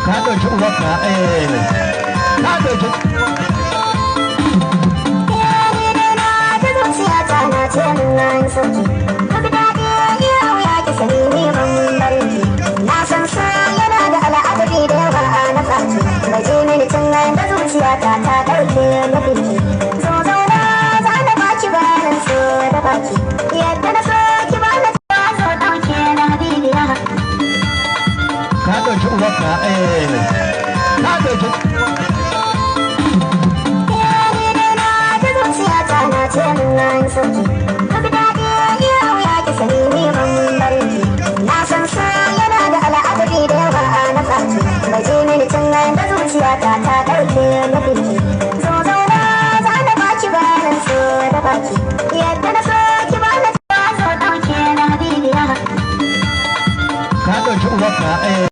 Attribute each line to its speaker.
Speaker 1: Ka ɗauki uwarka, eh, ka ɗauki.
Speaker 2: Ta zuciyata na ce min na yi sauki. Duk daɗi iya wuya, ki sani ni ban barki. Na san sa yana da al'ajabi da yawa na faki. Bai je mini tun da zuciyata ta ɗauke nufinki. Zo, zauna, za na baki bayanin so da baki. Yadda na so ki ba na ta zo ɗauke na habibiya.
Speaker 1: Ka ɗauki uwarka, eh, ka ɗauki.
Speaker 2: Ta zuciyata na ce min na yi sauki. Duk daɗi iya wuya, ki sani ni ban barki. Na san sa yana da al'ajabi da yawa na faki. Bai je mini tun da zuciyata ta ɗauke nufinki. Zo, zauna, za na baki bayanin so da baki. Yadda na so ki ba na ta zo ɗauke na habibiya.
Speaker 1: Ka ɗauki uwarka, eh.